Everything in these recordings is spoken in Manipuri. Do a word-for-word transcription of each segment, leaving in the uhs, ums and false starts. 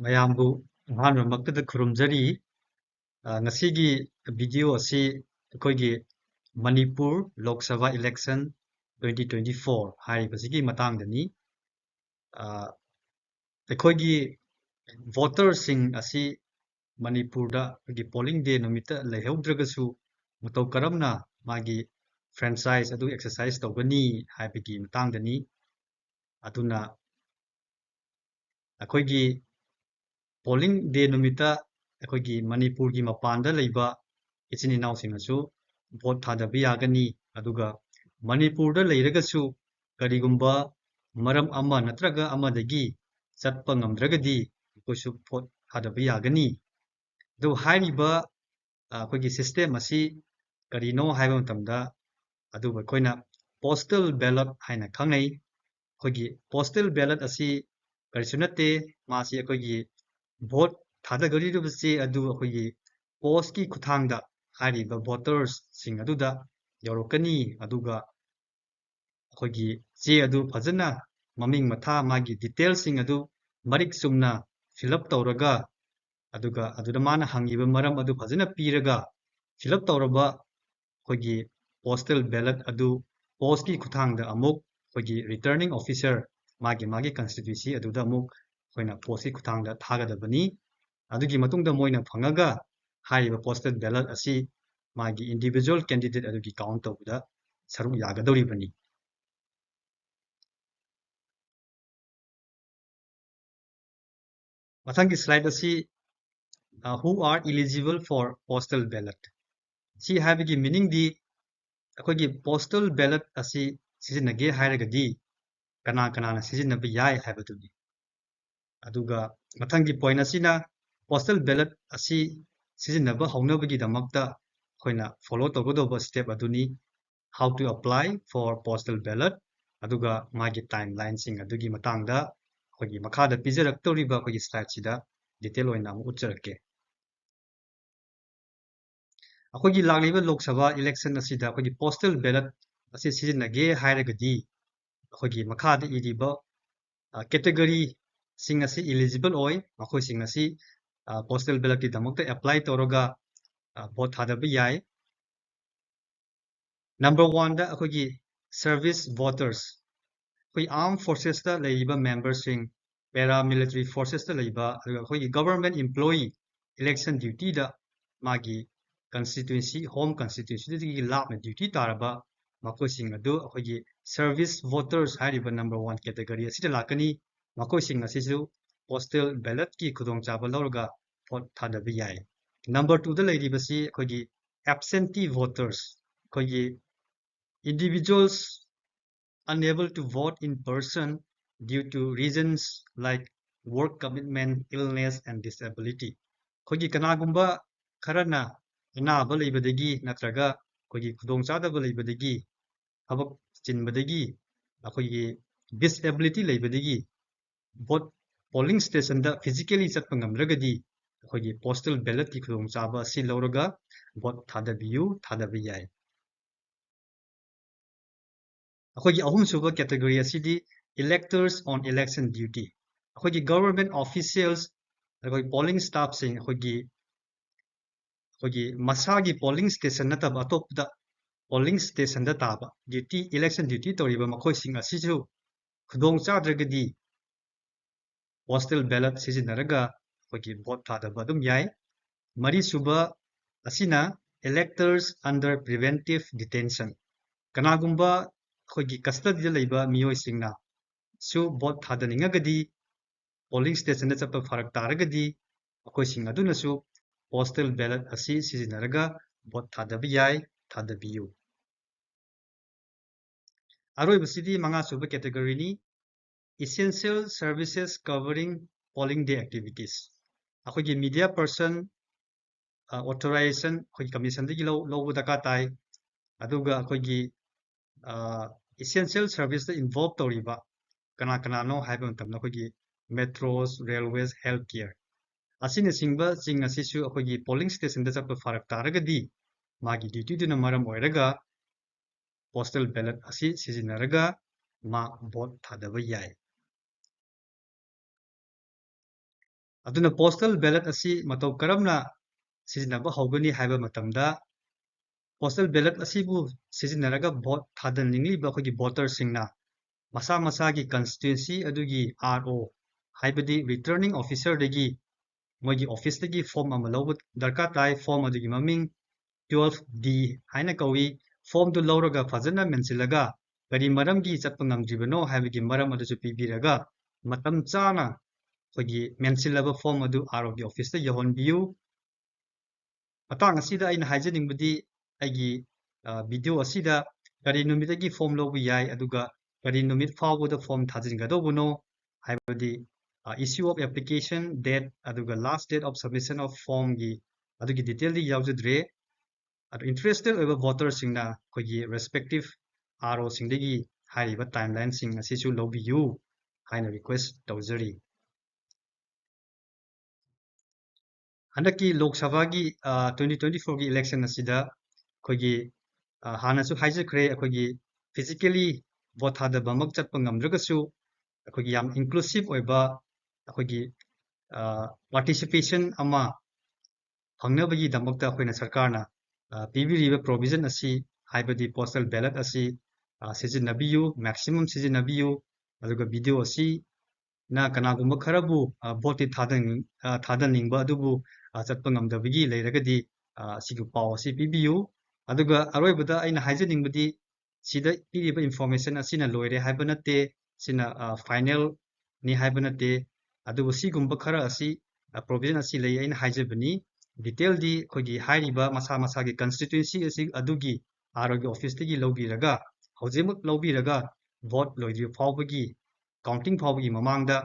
ꯃꯌꯥꯝꯕꯨ ꯑꯍꯥꯟꯕꯃꯛꯇꯗ ꯈꯨꯔꯨꯝꯖꯔꯤ꯫ ꯑ, ꯉꯁꯤꯒꯤ video ꯑꯁꯤ ꯑꯩꯈꯣꯏꯒꯤ Manipur Lok Sabha election twenty twenty-four ꯍꯥꯏꯔꯤꯕꯁꯤꯒꯤ ꯃꯇꯥꯡꯗꯅꯤ꯫ ꯑ, ꯑꯩꯈꯣꯏꯒꯤ voterꯁꯤꯡ ꯑꯁꯤ ꯃꯅꯤꯄꯨꯔꯗ ꯑꯩꯈꯣꯏꯒꯤ polling day ꯅꯨꯃꯤꯠꯇ ꯂꯩꯍꯧꯗ꯭ꯔꯒꯁꯨ ꯃꯇꯧ ꯀꯔꯝꯅ ꯃꯥꯒꯤ franchise ꯑꯗꯨ exercise ꯇꯧꯒꯅꯤ ꯍꯥꯏꯕꯒꯤ ꯃꯇꯥꯡꯗꯅꯤ꯫ ꯑꯗꯨꯅ ꯑꯩꯈꯣꯏꯒꯤ polling day ꯅꯨꯃꯤꯠꯇ ꯑꯩꯈꯣꯏꯒꯤ ꯃꯅꯤꯄꯨꯔꯒꯤ ꯃꯄꯥꯟꯗ ꯂꯩꯕ ꯏꯆꯤꯟ ꯏꯅꯥꯎꯁꯤꯡꯅꯁꯨ vote ꯊꯥꯗꯕ ꯌꯥꯒꯅꯤ꯫ ꯑꯗꯨꯒ ꯃꯅꯤꯄꯨꯔꯗ ꯂꯩꯔꯒꯁꯨ ꯀꯔꯤꯒꯨꯝꯕ ꯃꯔꯝ ꯑꯃ ꯅꯠꯇ꯭ꯔꯒ ꯑꯃꯗꯒꯤ ꯆꯠꯄ ꯉꯝꯗ꯭ꯔꯒꯗꯤ ꯑꯩꯈꯣꯏꯁꯨ vote ꯊꯥꯗꯕ ꯌꯥꯒꯅꯤ꯫ ꯑꯗꯨ ꯍꯥꯏꯔꯤꯕ, ꯑ, ꯑꯩꯈꯣꯏꯒꯤ system ꯑꯁꯤ ꯀꯔꯤꯅꯣ ꯍꯥꯏꯕ ꯃꯇꯝꯗ, ꯑꯗꯨꯕꯨ ꯑꯩꯈꯣꯏꯅ postal ballot ꯍꯥꯏꯅ ꯈꯪꯅꯩ꯫ ꯑꯩꯈꯣꯏꯒꯤ postal ballot ꯑꯁꯤ ꯀꯔꯤꯁꯨ ꯅꯠꯇꯦ, ꯃꯥꯁꯤ ꯑꯩꯈꯣꯏꯒꯤ vote ꯊꯥꯗꯒꯗꯧꯔꯤꯕ ꯆꯦ ꯑꯗꯨ ꯑꯩꯈꯣꯏꯒꯤ postꯀꯤ ꯈꯨꯠꯊꯥꯡꯗ ꯍꯥꯏꯔꯤꯕ votersꯁꯤꯡ ꯑꯗꯨꯗ ꯌꯧꯔꯛꯀꯅꯤ꯫ ꯑꯗꯨꯒ ꯑꯩꯈꯣꯏꯒꯤ ꯆꯦ ꯑꯗꯨ ꯐꯖꯅ ꯃꯃꯤꯡ ꯃꯊꯥ, ꯃꯥꯒꯤ detailꯁꯤꯡ ꯑꯗꯨ ꯃꯔꯤꯛ ꯆꯨꯝꯅ fill up ꯇꯧꯔꯒ, ꯑꯗꯨꯒ ꯑꯗꯨꯗ ꯃꯥꯅ ꯍꯪꯉꯤꯕ ꯃꯔꯝ ꯑꯗꯨ ꯐꯖꯅ ꯄꯤꯔꯒ fill up ꯇꯧꯔꯕ ꯑꯩꯈꯣꯏꯒꯤ postal ballot ꯑꯗꯨ postꯀꯤ ꯈꯨꯠꯊꯥꯡꯗ ꯑꯃꯨꯛ ꯑꯩꯈꯣꯏꯒꯤ returning officer, ꯃꯥꯒꯤ, ꯃꯥꯒꯤ constituency ꯑꯗꯨꯗ ꯑꯃꯨꯛ ꯑꯩꯈꯣꯏꯅ postꯀꯤ ꯈꯨꯠꯊꯥꯡꯗ ꯊꯥꯒꯗꯕꯅꯤ꯫ ꯑꯗꯨꯒꯤ ꯃꯇꯨꯡꯗ ꯃꯣꯏꯅ ꯐꯪꯉꯒ ꯍꯥꯏꯔꯤꯕ postal ballot ꯑꯁꯤ ꯃꯥꯒꯤ individual candidate ꯑꯗꯨꯒꯤ count ꯇꯧꯕꯗ ꯁꯔꯨꯛ ꯌꯥꯒꯗꯧꯔꯤꯕꯅꯤ꯫ ꯃꯊꯪꯒꯤ slide ꯑꯁꯤ, ꯑ, who are eligible for postal ballot? ꯁꯤ ꯍꯥꯏꯕꯒꯤ meaningꯗꯤ ꯑꯩꯈꯣꯏꯒꯤ postal ballot ꯑꯁꯤ ꯁꯤꯖꯤꯟꯅꯒꯦ ꯍꯥꯏꯔꯒꯗꯤ ꯀꯅꯥ ꯀꯅꯥꯅ ꯁꯤꯖꯤꯟꯅꯕ ꯌꯥꯏ ꯍꯥꯏꯕꯗꯨꯅꯤ꯫ ꯑꯗꯨꯒ ꯃꯊꯪꯒꯤ point ꯑꯁꯤꯅ postal ballot ꯑꯁꯤ ꯁꯤꯖꯤꯟꯅꯕ ꯍꯧꯅꯕꯒꯤꯗꯃꯛꯇ ꯑꯩꯈꯣꯏꯅ follow ꯇꯧꯒꯗꯧꯕ step ꯑꯗꯨꯅꯤ, how to apply for postal ballot꯫ ꯑꯗꯨꯒ ꯃꯥꯒꯤ timelineꯁꯤꯡ ꯑꯗꯨꯒꯤ ꯃꯇꯥꯡꯗ ꯑꯩꯈꯣꯏꯒꯤ ꯃꯈꯥꯗ ꯄꯤꯖꯔꯛꯇꯧꯔꯤꯕ ꯑꯩꯈꯣꯏꯒꯤ slideꯁꯤꯗ detail ꯑꯣꯏꯅ ꯑꯃꯨꯛ ꯎꯠꯆꯔꯛꯀꯦ꯫ ꯑꯩꯈꯣꯏꯒꯤ ꯂꯥꯛꯂꯤꯕ ꯂꯣꯛ ꯁꯚꯥ election ꯑꯁꯤꯗ ꯑꯩꯈꯣꯏꯒꯤ postal ballot ꯑꯁꯤ ꯁꯤꯖꯤꯟꯅꯒꯦ ꯍꯥꯏꯔꯒꯗꯤ ꯑꯩꯈꯣꯏꯒꯤ ꯃꯈꯥꯗ ꯏꯔꯤꯕ, ꯑ, category ꯁꯤꯡ ꯑꯁꯤ eligible ꯑꯣꯏ꯫ ꯃꯈꯣꯏꯁꯤꯡ ꯑꯁꯤ postal ballot ꯀꯤꯗꯃꯛꯇ apply ꯇꯧꯔꯒ vote ꯊꯥꯗꯕ ꯌꯥꯏ꯫ Number one ꯗ ꯑꯩꯈꯣꯏꯒꯤ service voters, ꯑꯩꯈꯣꯏ armed forces ꯇ ꯂꯩꯔꯤꯕ member ꯁꯤꯡ, paramilitary forces ꯇ ꯂꯩꯕ, ꯑꯗꯨꯒ ꯑꯩꯈꯣꯏꯒꯤ government employee, election duty ꯗ ꯃꯥꯒꯤ constituency, home constituency ꯗꯒꯤ ꯂꯥꯞꯅ duty ꯇꯥꯔꯕ ꯃꯈꯣꯏꯁꯤꯡ ꯑꯗꯨ ꯑꯩꯈꯣꯏꯒꯤ service voters ꯍꯥꯏꯔꯤꯕ number one category ꯑꯁꯤꯗ ꯂꯥꯛꯀꯅꯤ꯫ ꯃꯈꯣꯏꯁꯤꯡ ꯑꯁꯤꯁꯨ postal ballot ꯀꯤ ꯈꯨꯗꯣꯡꯆꯥꯕ ꯂꯧꯔꯒ vote ꯊꯥꯗꯕ ꯌꯥꯏ꯫ Number two ꯗ ꯂꯩꯔꯤꯕꯁꯤ ꯑꯩꯈꯣꯏꯒꯤ absentee voters, ꯑꯩꯈꯣꯏꯒꯤ individuals unable to vote in person due to reasons like work commitment, illness and disability꯫ ꯑꯩꯈꯣꯏꯒꯤ ꯀꯅꯥꯒꯨꯝꯕ ꯈꯔꯅ ꯑꯅꯥꯕ ꯂꯩꯕꯗꯒꯤ ꯅꯠꯇ꯭ꯔꯒ ꯑꯩꯈꯣꯏꯒꯤ ꯈꯨꯗꯣꯡꯆꯥꯗꯕ ꯂꯩꯕꯗꯒꯤ, ꯊꯕꯛ ꯆꯤꯟꯕꯗꯒꯤ, ꯑꯩꯈꯣꯏꯒꯤ disability ꯂꯩꯕꯗꯒꯤ vote polling station ꯗ physically ꯆꯠꯄ ꯉꯝꯗ꯭ꯔꯒꯗꯤ ꯑꯩꯈꯣꯏꯒꯤ postal ballot ꯀꯤ ꯈꯨꯗꯣꯡꯆꯥꯕ ꯑꯁꯤ ꯂꯧꯔꯒ vote ꯊꯥꯗꯕꯤꯌꯨ, ꯊꯥꯗꯕ ꯌꯥꯏ꯫ ꯑꯩꯈꯣꯏꯒꯤ ꯑꯍꯨꯝꯁꯨꯕ category ꯑꯁꯤꯗꯤ electors on election duty꯫ ꯑꯩꯈꯣꯏꯒꯤ government officials, ꯑꯩꯈꯣꯏ polling staff ꯁꯤꯡ, ꯑꯩꯈꯣꯏꯒꯤ, ꯑꯩꯈꯣꯏꯒꯤ ꯃꯁꯥꯒꯤ polling station ꯅꯠꯇꯕ ꯑꯇꯣꯞꯄꯗ polling station ꯗ ꯇꯥꯕ duty, election duty ꯇꯧꯔꯤꯕ ꯃꯈꯣꯏꯁꯤꯡ ꯑꯁꯤꯁꯨ ꯈꯨꯗꯣꯡ ꯆꯥꯗ꯭ꯔꯒꯗꯤ postal ballot ꯁꯤꯖꯤꯟꯅꯔꯒ ꯑꯩꯈꯣꯏꯒꯤ vote ꯊꯥꯗꯕ ꯑꯗꯨꯝ ꯌꯥꯏ꯫ ꯃꯔꯤꯁꯨꯕ ꯑꯁꯤꯅ electors under preventive detention꯫ ꯀꯅꯥꯒꯨꯝꯕ ꯑꯩꯈꯣꯏꯒꯤ custody ꯗ ꯂꯩꯕ ꯃꯤꯑꯣꯏꯁꯤꯡꯅ ꯁꯨ vote ꯊꯥꯗꯅꯤꯡꯉꯒꯗꯤ, polling station ꯗ ꯆꯠꯄ ꯐꯔꯛ ꯇꯥꯔꯒꯗꯤ, ꯃꯈꯣꯏꯁꯤꯡ ꯑꯗꯨꯅꯁꯨ postal ballot ꯑꯁꯤ ꯁꯤꯖꯤꯟꯅꯔꯒ vote ꯊꯥꯗꯕ ꯌꯥꯏ, ꯊꯥꯗꯕꯤꯌꯨ꯫ ꯑꯔꯣꯏꯕꯁꯤꯗꯤ ꯃꯉꯥꯁꯨꯕ category ꯅꯤ, essential services covering polling day activities꯫ ꯑꯩꯈꯣꯏꯒꯤ media person, ꯑ, authorization ꯑꯩꯈꯣꯏꯒꯤ commission ꯗꯒꯤ ꯂꯧ-, ꯂꯧꯕ ꯗꯔꯀꯥꯔ ꯇꯥꯏ꯫ ꯑꯗꯨꯒ ꯑꯩꯈꯣꯏꯒꯤ, ꯑ, essential service ꯇ involve ꯇꯧꯔꯤꯕ ꯀꯅꯥ ꯀꯅꯥꯅꯣ ꯍꯥꯏꯕ ꯃꯇꯝꯗ ꯑꯩꯈꯣꯏꯒꯤ metros, railways, health care ꯑꯁꯤꯅꯆꯤꯡꯕꯁꯤꯡ ꯑꯁꯤꯁꯨ ꯑꯩꯈꯣꯏꯒꯤ polling station ꯗ ꯆꯠꯄ ꯐꯔꯛ ꯇꯥꯔꯒꯗꯤ ꯃꯥꯒꯤ duty ꯗꯨꯅ ꯃꯔꯝ ꯑꯣꯏꯔꯒ postal ballot ꯑꯁꯤ ꯁꯤꯖꯤꯟꯅꯔꯒ ꯃꯥ vote ꯊꯥꯗꯕ ꯌꯥꯏ꯫ ꯑꯗꯨꯅ postal ballot ꯑꯁꯤ ꯃꯇꯧ ꯀꯔꯝꯅ ꯁꯤꯖꯤꯟꯅꯕ ꯍꯧꯒꯅꯤ ꯍꯥꯏꯕ ꯃꯇꯝꯗ, postal ballot ꯑꯁꯤꯕꯨ ꯁꯤꯖꯤꯟꯅꯔꯒ vote ꯊꯥꯗꯅꯤꯡꯂꯤꯕ ꯑꯩꯈꯣꯏꯒꯤ voterꯁꯤꯡꯅ ꯃꯁꯥ ꯃꯁꯥꯒꯤ constituency ꯑꯗꯨꯒꯤ RO, ꯍꯥꯏꯕꯗꯤ returning officerꯗꯒꯤ, ꯃꯣꯏꯒꯤ officeꯇꯒꯤ form ꯑꯃ ꯂꯧꯕ ꯗꯔꯀꯥꯔ ꯇꯥꯏ꯫ Form ꯑꯗꯨꯒꯤ ꯃꯃꯤꯡ twelve D ꯍꯥꯏꯅ ꯀꯧꯏ꯫ Formꯗꯨ ꯂꯧꯔꯒ ꯐꯖꯅ ꯃꯦꯟꯁꯤꯜꯂꯒ ꯀꯔꯤ ꯃꯔꯝꯒꯤ ꯆꯠꯄ ꯉꯝꯗ꯭ꯔꯤꯕꯅꯣ ꯍꯥꯏꯕꯒꯤ ꯃꯔꯝ ꯑꯗꯨꯁꯨ ꯄꯤꯕꯤꯔꯒ ꯃꯇꯝ ꯆꯥꯅ ꯑꯩꯈꯣꯏꯒꯤ ꯃꯦꯟꯁꯤꯜꯂꯕ form ꯑꯗꯨ ROꯒꯤ officeꯇ ꯌꯧꯍꯟꯕꯤꯌꯨ꯫ ꯃꯇꯥꯡ ꯑꯁꯤꯗ ꯑꯩꯅ ꯍꯥꯏꯖꯅꯤꯡꯕꯗꯤ ꯑꯩꯒꯤ video ꯑꯁꯤꯗ ꯀꯔꯤ ꯅꯨꯃꯤꯠꯇꯒꯤ form ꯂꯧꯕ ꯌꯥꯏ ꯑꯗꯨꯒ ꯀꯔꯤ ꯅꯨꯃꯤꯠ ꯐꯥꯎꯕꯗ form ꯊꯥꯖꯤꯟꯒꯗꯧꯕꯅꯣ ꯍꯥꯏꯕꯗꯤ issue of application date ꯑꯗꯨꯒ last date of submission of formꯒꯤ ꯑꯗꯨꯒꯤ detailꯗꯤ ꯌꯥꯎꯖꯗ꯭ꯔꯦ꯫ ꯑꯗꯣ interested ꯑꯣꯏꯕ voterꯁꯤꯡꯅ ꯑꯩꯈꯣꯏꯒꯤ respective ROꯁꯤꯡꯗꯒꯤ ꯍꯥꯏꯔꯤꯕ timelineꯁꯤꯡ ꯑꯁꯤꯁꯨ ꯂꯧꯕꯤꯌꯨ ꯍꯥꯏꯅ request ꯇꯧꯖꯔꯤ꯫ ꯍꯟꯗꯛꯀꯤ ꯂꯣꯛ ꯁꯚꯥꯒꯤ twenty twenty fourꯒꯤ election ꯑꯁꯤꯗ ꯑꯩꯈꯣꯏꯒꯤ ꯍꯥꯟꯅꯁꯨ ꯍꯥꯏꯖꯈ꯭ꯔꯦ, ꯑꯩꯈꯣꯏꯒꯤ physically vote ꯊꯥꯗꯕꯃꯛ ꯆꯠꯄ ꯉꯝꯗ꯭ꯔꯒꯁꯨ ꯑꯩꯈꯣꯏꯒꯤ ꯌꯥꯝ inclusive ꯑꯣꯏꯕ ꯑꯩꯈꯣꯏꯒꯤ participation ꯑꯃ ꯐꯪꯅꯕꯒꯤꯗꯃꯛꯇ ꯑꯩꯈꯣꯏꯅ ꯁꯔꯀꯥꯔꯅ ꯄꯤꯕꯤꯔꯤꯕ provision ꯑꯁꯤ, ꯍꯥꯏꯕꯗꯤ postal ballot ꯑꯁꯤ ꯁꯤꯖꯤꯟꯅꯕꯤꯌꯨ, maximum ꯁꯤꯖꯤꯟꯅꯕꯤꯌꯨ꯫ ꯑꯗꯨꯒ video ꯑꯁꯤꯅ ꯀꯅꯥꯒꯨꯝꯕ ꯈꯔꯕꯨ voteꯇꯤ ꯊꯥꯗꯅꯤꯡ-, ꯊꯥꯗꯅꯤꯡꯕ ꯑꯗꯨꯕꯨ ꯆꯠꯄ ꯉꯝꯗꯕꯒꯤ ꯂꯩꯔꯒꯗꯤ ꯑꯁꯤꯒꯤ ꯄꯥꯎ ꯑꯁꯤ ꯄꯤꯕꯤꯌꯨ꯫ ꯑꯗꯨꯒ ꯑꯔꯣꯏꯕꯗ ꯑꯩꯅ ꯍꯥꯏꯖꯅꯤꯡꯕꯗꯤ ꯁꯤꯗ ꯄꯤꯔꯤꯕ information ꯑꯁꯤꯅ ꯂꯣꯏꯔꯦ ꯍꯥꯏꯕ ꯅꯠꯇꯦ, ꯁꯤꯅ finalꯅꯤ ꯍꯥꯏꯕ ꯅꯠꯇꯦ꯫ ꯑꯗꯨꯕꯨ ꯁꯤꯒꯨꯝꯕ ꯈꯔ ꯑꯁꯤ provision ꯑꯁꯤ ꯂꯩ ꯑꯩꯅ ꯍꯥꯏꯖꯕꯅꯤ꯫ Detailꯗꯤ ꯑꯩꯈꯣꯏꯒꯤ ꯍꯥꯏꯔꯤꯕ ꯃꯁꯥ ꯃꯁꯥꯒꯤ constituency ꯑꯁꯤ ꯑꯗꯨꯒꯤ ROꯒꯤ officeꯇꯒꯤ ꯂꯧꯕꯤꯔꯒ, ꯍꯧꯖꯤꯛꯃꯛ ꯂꯧꯕꯤꯔꯒ vote ꯂꯣꯏꯗ꯭ꯔꯤꯕ ꯐꯥꯎꯕꯒꯤ, counting ꯐꯥꯎꯕꯒꯤ ꯃꯃꯥꯡꯗ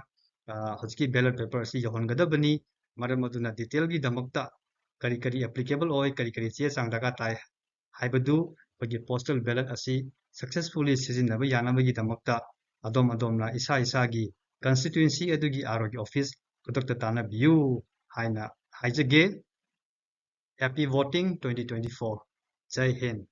ꯍꯧꯖꯤꯛꯀꯤ ballot paper ꯑꯁꯤ ꯌꯧꯍꯟꯒꯗꯕꯅꯤ꯫ ꯃꯔꯝ ꯑꯗꯨꯅ detailꯒꯤꯗꯃꯛꯇ ꯀꯔꯤ ꯀꯔꯤ applicable ꯑꯣꯏ, ꯀꯔꯤ ꯀꯔꯤ ꯆꯦ ꯆꯥꯡ ꯗꯔꯀꯥꯔ ꯇꯥꯏ ꯍꯥꯏꯕꯗꯨ ꯑꯩꯈꯣꯏꯒꯤ postal ballot ꯑꯁꯤ successfully ꯁꯤꯖꯤꯟꯅꯕ ꯌꯥꯅꯕꯒꯤꯗꯃꯛꯇ ꯑꯗꯣꯝ ꯑꯗꯣꯝꯅ ꯏꯁꯥ ꯏꯁꯥꯒꯤ constituency ꯑꯗꯨꯒꯤ ROꯒꯤ office ꯈꯨꯗꯛꯇ ꯇꯥꯟꯅꯕꯤꯌꯨ ꯍꯥꯏꯅ ꯍꯥꯏꯖꯒꯦ꯫ Happy voting twenty twenty four꯫ ꯖꯥꯏ ꯍꯤꯟꯗ꯫